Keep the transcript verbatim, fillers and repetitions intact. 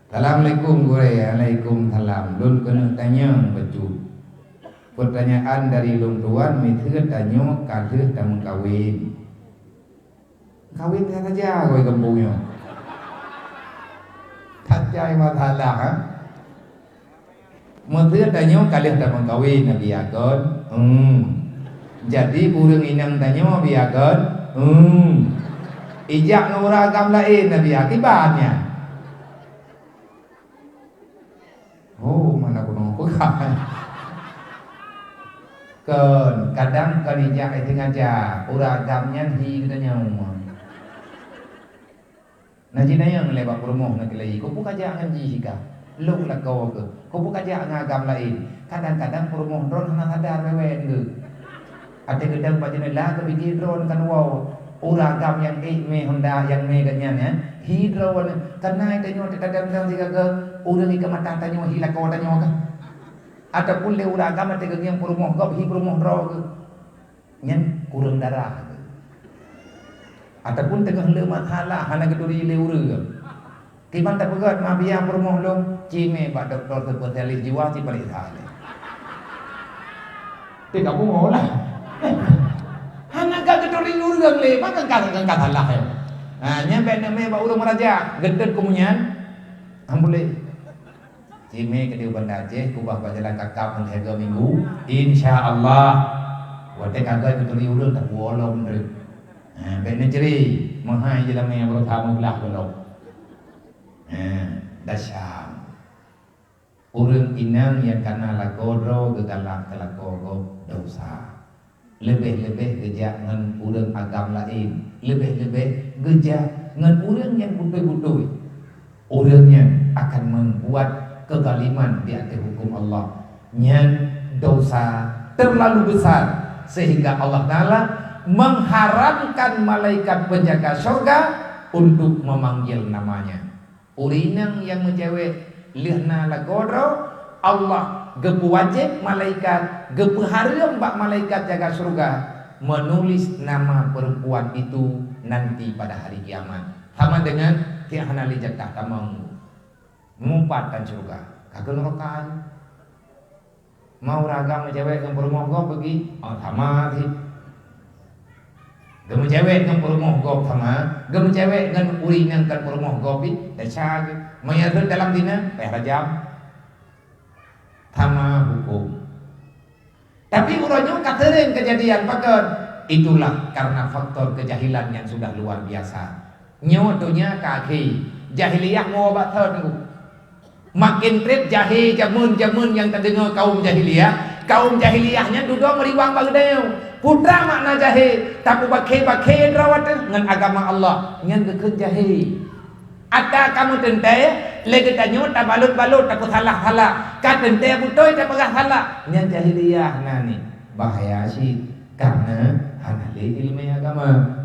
Assalamualaikum gurée. Waalaikumsalam. Lôn keuneuk tanyong bacut. Peutanyaan dari lôn tuan, miseue tanyoe ka lheueh tameukawen. Kawen saja goi gampông nyoe. Tajai masalah, ha? Meuseu tanyoe ka lheueh tameukawen, Nabi Agon? Hmm. Jadi ureuëng inong tanyoe, Nabi Agon? Hmm. Ijak ngon ureuëng agam laén, Nabi, akibatnya. Oh, mana gunong peugah. Kon, kadang kon ijak, eh, sengaja. Ureuëng agam nyan hi geutanyoe. Na jinayang lé bak peurumoh na keulai, "Keupeue kajak ngon jih ka? Lôn lakoe keuh. Keupeue kajak ngon agam laén?" Kadang-kadang peurumoh droen hana sadar wewen geuh. Até geudong bak jeunela, geupike droen kan wow. Ureuëng agam nyang ék mé honda nyang mé geuh nyan, ya. Hi droen, kana tanyoe teugadang-gadang sigaga ureuëng ikeumata tanyoe hi lakoe tanyoe kah? Ataupun lé ureuëng agam até geungieng peurumoh gob hi peurumoh droe geuh. Nyan kureueng darah. Ataupun teungoh le masalah hana geuturi lé ureuëng. Kiban tapeugah mabiah peurumoh lôn, ci mé bak dokto spesialis jiwa ci paliksa lé. Teuka pungo lah. Hana ka geuturi ureuëng lé, maka ka ka salah ya. Ha, nyan bèk neumé bak ureuëng meuraja, geutot keumunyan. Ampun lé. Ci mé keudéh u Banda Aceh, kubah bak jalan kakab meuhégö minggu, insya Allah. Watèe ka gèt geuturi ureuëng tapuwoe lom treuk. Ha, bèk neucre, meuhai jeulamé nyang beureusaha meublah gohlom. Ha, dasar. Ureuëng inong nyang kana lakoe droe geugalak keu lakoe gob desya. Leubeh-leubeh geujak ngon ureuëng agam laén, leubeh-leubeh geujak ngon ureuëng nyang beutôi-beutôi. Ureuëng nyan akan meubuet keuzaliman di ateueh huköm Allah. Nyan desya teurlalu besar, seuhingga Allah Taala mengharamkan malaikat penjaga syurga untuk memanggil namanya. Ureuëng inong nyang meucewek lheueh na lakoe droe, Allah geupeuwajéb malaikat, geupeuhareuem bak malaikat jaga syurga menulis nama perempuan itu nanti pada hari kiamat. Sama dengan tiek hana lé jatah tamong. Meupat tan syurga, ka keu neuraka. Mau ureuëng agam meucewek ngon peurumoh gob bagi? Oh, sama cit. Geumeucewek ngon peurumoh gob sama, geumeucewek ngon ureuëng nyang kon peurumoh gob pih, desya geuh. Meunyo rhot dalam zina, payah rajam. Sama huköm. Tapi uroe nyoe ka seuréng keujadian, pakon? Itulah karena faktor kejahilan yang sudah luar biasa. Nyoe donya ka akhé, jahiliyah meuwoe bak thon teungku. Makin treb jahé jameun-jameun nyang tadeungoe kaum jahiliyah, kaum jahiliyah nyan dudoe meuriwang bak geutanyoe. Peue makna jahé? Tapeubakhé-bakhé droe ateueh ngon agama Allah, nyan geukheun jahé. Ata ka meuteuntèe, lé geutanyoe tabalot-balot, tapeusalah-salah. Ka teuntèe beutôi tapeugah salah, nyan jahiliyah na nyan. Bahaya cit, karena hana lé iéleumé agama.